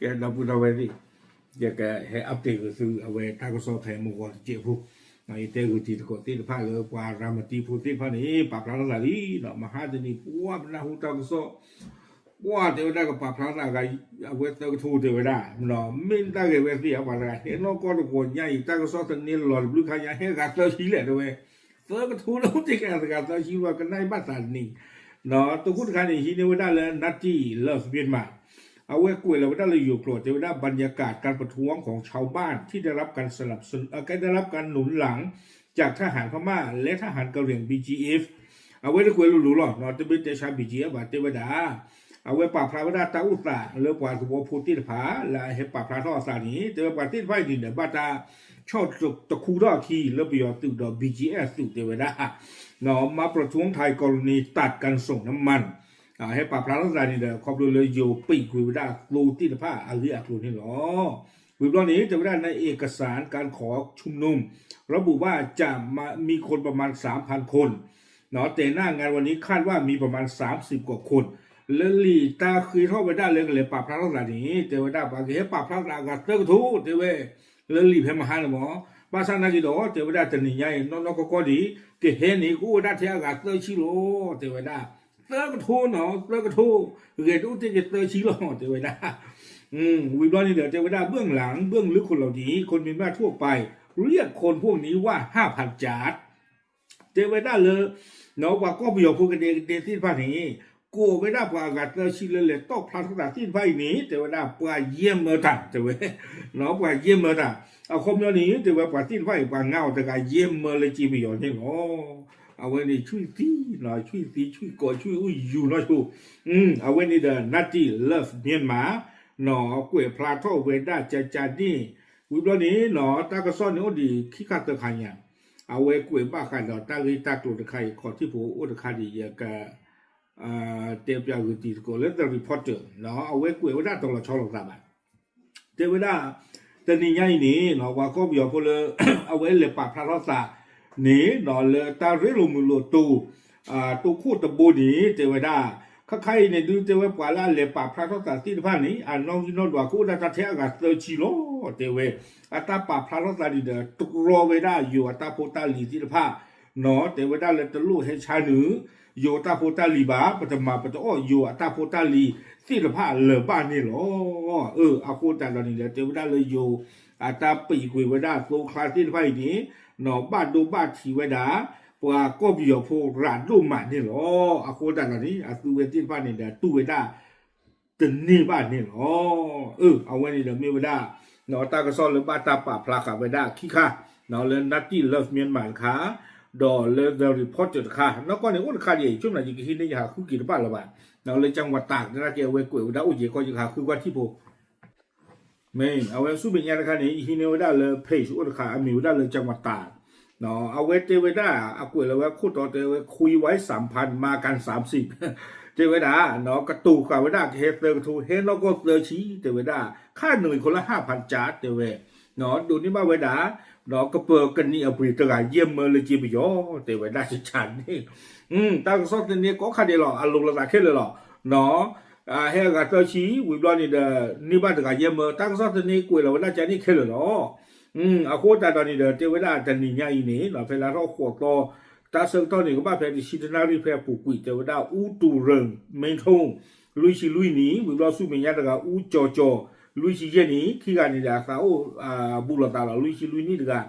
ကဲ ဒီပုၢ်ဒီဝဲၢ်သ့ၣ်, ယကဟဲ update ဂ့ၤသုအဝဲတၢ်ကစီၣ်ဖဲမုၢ်ဂီၤတစဲးဖိ, ယတဲဂ့ၤတံၤသကိးသ့ၣ်တဖၣ်လၢပှၤရၤမတံဖိသ့ၣ်တဖၣ်န့ၣ် ပာ်ဖျါထီၣ်သးလံ, မဟါတနံၤ ပှၤပနၢ်ဟူတၢ်ကစီၣ် ပှၤတဲဝဲဒၣ်ကပာ်ဖျါသး အဝဲသၢကထိတဲဝဲဒၣ်, မ့ၢ်တၢ်ဂ့ၢ်ဝဲသ့ၣ်အပှၤတဂၤ ဟဲနီၢ်ကီၢ်တဂီၤညါအံၤ တၢ်ကစီၣ်သန့လီၤတဘျုးခါညါ ဟဲဂၤသၢဆံလဲၣ်တဲဝဲ, သၢကထိလၢအိၣ်တ့ၢ်က့ၤအသဂၤသၢဆံလီၤ ကနၣ်ဘၣ်သးတနံၤ, တဃိတခါန့ၣ် ဟံးန့ၢ်ဝဲဒၣ်လၢ Nutty Love Myanmar အဝဲကွဲးလီၤဝဲဒၣ်လၢယိၤကျိာ် တဲဝဲဒၣ် บรรยากาศการประท้วงของชาวบ้านที่ได้รับการสนับสนุน เอ่อ ได้รับการหนุนหลังจากทหารพม่าและทหารกะเหรี่ยง บีจีเอฟ အဝဲတကွဲးလိၤလိၤလီၤ တမ့ၢ်တဲဆါ ဘီၣ်ကၠံအ့ဘၣ် တဲဝဲဒၣ်, အဝဲပာ်ဖျါဝဲဒၣ်တၢ်အိၣ်သးလၢပှၤသဝီဖိသ့ၣ်တဖၣ် လၢအဟဲပာ်ဖျါထီၣ်အသးန့ၣ် တဲဝဲပှၤသ့ၣ်တဖၣ်အံၤန့ၣ်ဒီး ဘၣ်တၢ်ဆီၣ်တခူထီၣ်အခံလၢပယီၤသုးဒီး ဘီၣ်ကၠံအ့သုးတဲဝဲဒၣ် มาประท้วงไทยกรณีตัดการส่งน้ำมัน ဟဲပာ်ဖျါထီၣ်သးန့ၣ်ဒီး ခီဖျိလၢယိၤပံာ်ကွံာ်ဝဲဒၣ်သိသ့ၣ်တဖၣ်အဂ့ၢ်အကျိၤန့ၣ်လီၤ. ဝံၤဘျီန့ၣ် တဲဝဲဒၣ် ในเอกสารการขอชุมนุม ระบุว่าจะมามีคนประมาณ สามพัน คน เนาะ แต่หน้างานวันนี้ คาดว่ามีประมาณ สามสิบ กว่าคน လၢလံာ်တၢ်ဃ့ထီၣ်ဝဲဒၣ်လၢကလဲၤပာ်ဖျါထီၣ်သးန့ၣ် တဲဝဲဒၣ် ပှၤကဟဲပာ်ဖျါသးအဂၤသၢကထိ တဲဝဲ လၢလံာ်ဖဲမဟါန့ၣ်မ့ၢ် ဘၣ်ဆၣ်နာ်က့ဒီး တဲဝဲဒၣ်တနံၤညါအံၤ နီၢ်နီၢ်ကီၢ်ကီၢ်ဒံး ကဟဲန့ၣ် ကအိၣ်ဝဲဒၣ်ထဲအဂၤသၢဆံလီၤ တဲဝဲဒၣ်, သၢကထိနီၤ သၢကထိ, ဂဲၤတအိၣ်တ့ၢ်က့ၤသၢဆံလီၤ တဲဝဲဒၣ်. ဝံၤဘျီန့ၣ်ဒီး တဲဝဲဒၣ် เบื้องหลัง เบื้องลึกของเหล่านี้ คนเมียนมาทั่วไป เรียกคนพวกนี้ว่า ห้าพัน จาด တဲဝဲဒၣ်လၢ ပှၤကီၢ်ပယီၤဖိကဒဲကဒဲသ့ၣ်တဖၣ်န့ၣ် ကိးဝဲဒၣ်ပှၤအဂၤသၢဆံလၢလဲၤတီၣ်ဖျါထီၣ်သးသ့ၣ်တဖၣ်အံၤန့ၣ် တဲဝဲဒၣ် ပှၤယဲၢ်မၢတၢ် တဲဝဲ, ပှၤယဲၢ်မၢတၢ်, အခီပညီန့ၣ် တဲဝဲပှၤသ့ၣ်တဖၣ်အံၤ ပှၤငါအီၤတဂၤယဲၢ်မၢလၢကၠ့ပယီၤန့ၣ်လီၤ. အဝဲန့ၣ်ဆံၣ်သံ, ဆံၣ်သံ ဆံၣ်ကိး ဆံၣ်အူယူၤနီၢ်ဆိ, အဝဲန့ၣ်ဒီး Nutty Love Myanmar နီၤ ကွဲးဖျါထီၣ်ဝဲဒၣ်ကကန့ၣ်, ဝံၤဘျီန့ၣ်နီၤ တၢ်ကစီၣ်န့ၣ်အိၣ်ဒံးခံခါသၢခါညါ, အဝဲကွဲးဘၣ်ဃးဒီးတၢ်ဂ့ၢ်တၢ်ကျိၤတခါအံၤ ခီၣ်ထံးဖိအိၣ်တခါဒံး ယက တဲပၠးဂ့ၤတံၤသကိးလၢ The Reporter နီၤ အဝဲကွဲးဝဲဒၣ်တလီၤဆီလိာ်သးဘၣ်. တဲဝဲဒၣ် တနံၤညါအံၤန့ၣ်နီၤ ပှၤကီၢ်ပယီၤဖိလၢ အဝဲလဲၤပာ်ဖျါထီၣ်သးန့ၣ်နီၤ လၢတၢ်ရ့လိာ်မုာ်လိာ်တိၤ တိခိၣ်တဘိန့ၣ် တဲဝဲဒၣ် ခါခါအံၤန့ၣ်ဒုး တဲဝဲပှၤလၢအလဲၤပာ်ဖျါထီၣ်သးသ့ၣ်တဖၣ်န့ၣ် အနီၣ်ဂံၢ်နီၣ်ဒွးကအိၣ်ဒၣ်တၢ်ထဲအဂၤသၢဆံလီၤ တဲဝဲ, အတၢ်ပာ်ဖျါထီၣ်သးန့ၣ်ဒီး တြီဝဲဒၣ်ယိၤအတၢ်ဖိတၢ်လံၤသ့ၣ်တဖၣ် နီၤ တဲဝဲဒၣ်လၢတလိၣ်ဟဲဆါနုာ် ယိၤအတၢ်ဖိတၢ်လံၤဘၣ်, ပတမၤပတအီၣ်ယိၤအတၢ်ဖိတၢ်လံၤသ့ၣ်တဖၣ်လၢၤဘၣ်န့ၣ်လီၤ. အဃိသတးဒီးန့ၣ်ဒီး တဲဝဲဒၣ်လၢယိၤ အတၢ်ပံာ်ကွံာ်ဝဲဒၣ်သိချါသ့ၣ်တဖၣ်အံၤန့ၣ် နီၤ ဘၣ်ဒိဘၣ်ထံးဝဲဒၣ် ပှၤကီၢ်ပယီၤဖိရၤဒိၣ်မးန့ၣ်လီၤ. အဃိသတးဒီးန့ၣ် အသုဝဲသ့ၣ်တဖၣ်န့ၣ်ဒီး တူၢ်ဝဲဒၣ် တန့ၢ်ဘၣ်န့ၣ်လီၤ. အဝဲန့ၣ်ဒီးမ့ၢ်ဝဲဒၣ် တၢ်ကစီၣ်လၢဘၣ်တၢ်ပာ်ဖျါဃာ်ဝဲဒၣ်ခံခါ လၢ Nutty Love Myanmar တခါ ဒီးလၢ The Reporter တခါ နီၢ်ကီၢ်န့ၣ်အိၣ်တခါဒံး ဆိကမိၣ် ယကဟံးန့ၢ်ယဟးဃုက့ၤတဘၣ်လၢၤဘၣ်, လၢ จังหวัดตาก နာ်က့ အဝဲကွဲးဝဲဒၣ်အိၣ်က့ၤကီၢ်ယကဟးဃုကွၢ်ထံဖိ မ့ၢ် အဝဲဆူမဲာ်ညါတခါန့ၣ် ယဟံးန့ၢ်ဝဲဒၣ်လၢ page အိၣ်တခါ အမံၤဝဲဒၣ်လၢ จังหวัดตาก အဝဲတဲဝဲဒၣ် အကွဲးလီၤဝဲခိၣ်တီတဲဝဲ คุยไว้สามพัน มากันสามสิบ တဲဝဲဒၣ် ကတိၤဃာ်ဝဲဒၣ်ကဟဲသၢကထိ ဟဲနီၢ်ကီၢ်သၢဆံ တဲဝဲဒၣ် คาดหวังคนละ ห้าพัน จาด တဲဝဲ ဒိးန့ၢ်ဘၣ်ဝဲဒၣ် ကပၢၤကနံၣ်အပှ့ၤတဂၤယဲၢ်မၢလၢကၠ့ပယီၤ တဲဝဲဒၣ်တၢ်န့ၣ် တၢ်ကစီၣ်သန့ကိးခါဒဲးလီၤ အလိၤလိာ်သးခဲလၢာ်လီၤ. ဟဲအဂၤသၢဆံ ဝံၤဘျီန့ၣ်ဒီး န့ၢ်ဘၣ်တဂၤယဲၢ်မၢ တၢ်ကစီၣ်သန့ကွဲးလီၤဝဲဒၣ်ကန့ၣ်ခဲလၢာ်လီၤ. အဃိသတးဒီးန့ၣ်ဒီး တဲဝဲဒၣ်တနံၤညါအံၤန့ၣ် ဖဲလါထီၣ်ဃိးသီ တၢ်ဆၢကတီၢ်န့ၣ် ကဘၣ်ဖဲတဆံတနၣ်ရံၣ်ဖဲအပူၤကွံာ် တဲဝဲဒၣ် ဦးတူၢ်ရိၣ် မ့ထိၣ် လွံၢ်ဆံလွံၢ်နံၣ် ဝံၤဘျီဆူမဲာ်ညါတဂၤ ဦးကျော်ကျော် လွံၢ်ဆံယဲၢ်နံၣ် ခံဂၤန့ၣ်ဒီး အသးအိၣ်ဘူးလိာ်သးလီၤ လွံၢ်ဆံလွံၢ်နံၣ်တဂၤ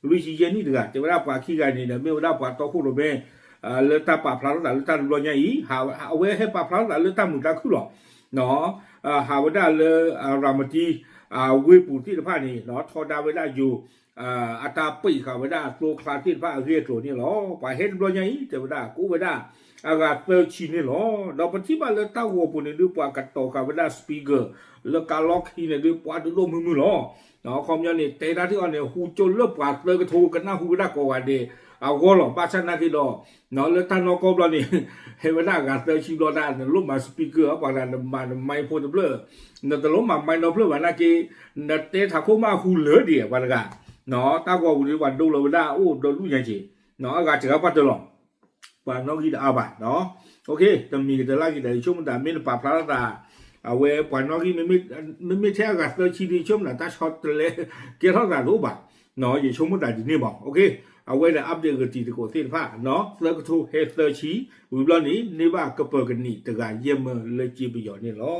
လွံၢ်ဆံယဲၢ်နံၣ်တဂၤ တဲဝဲဒၣ်ပှၤခံဂၤန့ၣ်ဒီး မ့ၢ်ဝဲဒၣ်ပှၤတီခိၣ်ရိၣ်မဲ လၢတၢ်ပာ်ဖျါထီၣ်သးလၢတၢ်တဘျီညါအံၤ အဝဲဟဲပာ်ဖျါထီၣ်သးလၢတၢ်မုာ်တၢ်ခုၣ်လီၤ. အဝဲဒၣ်လၢ ရၤမတံ ဝ့ၢ်ပူၤသ့ၣ်တဖၣ်န့ၣ် ထီဒါဝဲဒၣ်ယိၤ အတၢ်ပံာ်ဃာ်ဝဲဒၣ်သိချါသ့ၣ်တဖၣ်အဂ့ၢ်အကျိၤန့ၣ်လီၤ. ပှၤဟဲတဘျီညါအံၤ တဲဝဲဒၣ် ကအိၣ်ဝဲဒၣ် အဂၤသၢဆံန့ၣ်လီၤ. ဒီးပထံၣ်ဘၣ်လၢတၢ်ဂီၤပူၤန့ၣ်ဒုး ပှၤကတီၤဃာ်ဝဲဒၣ် speaker လၢကါလီၢ်ခံန့ၣ်ဒုး ပှၤဒိၣ်ဒိၣ်မုၢ်မုၢ်လီၤ. အခီပညီန့ၣ် တဲတၢ်ထံၣ်အီၤန့ၣ် ဟူကၠိလၢပှၤသၢကထိကနၢ်ဟူဝဲဒၣ်ကိးဂၤဒဲးအဂီၢ်လီၤ. ဘၣ်ဆၣ်နာ်က့ဒီး လၢတၢ်နီၢ်ကီၢ်ဘျီန့ၣ် ဟဲဝဲဒၣ်အဂၤသၢဆံဘျီဒၣ် နလိၣ်မၤ speaker ပှၤတဂၤ နမၤန mic ဖိတဖျၢၣ် နတလိၣ်မၤ mic နီတဖျၢၣ်ဘၣ်နာ်က့ နတဲထးခိၣ်မးဟူလၢဒံးပှၤတဂၤ တၢ်ဂီၤပူၤန့ၣ် ပှၤဒိလီၤဝဲဒၣ်အိၣ်ဒီးဒူၣ်ညါက့ၤ အဂၤစှၤပှၢ်တၢၢ်လီၤ. ပှၤနီၣ်ဂံၢ်တအါဘၣ် တမံၤကတၢၢ်လၢ်က့ၤဒီး ယဆိကမိၣ်တၢ်မ့ၢ်နပာ်ဖျါထီၣ်သး အဝဲပှၤနီၣ်ဂံၢ် မ့မ့ၢ်ထဲအဂၤသၢဆံဒ်ဆိကမိၣ် တၢ်ဆီတလဲကဲထီၣ်သးတအိၣ်ဘၣ်, ယဆိကမိၣ်သးဒ်န့ၣ်မး. အဝဲဒီး update ဂတံၤတကိးသ့ၣ်တဖၣ် သၢကထိဟဲသၢဆံ, ဝံၤဘျီန့ၣ် န့ၢ်ဘၣ်ကပၢၤကနံၣ်တဂၤယဲၢ်မၢလၢက့ပယီၤန့ၣ်လီၤ.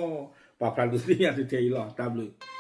ပာ်ဖျါဒုးသ့ၣ်ညါတထဲအံၤလီၤ. တၢ်ဘျုး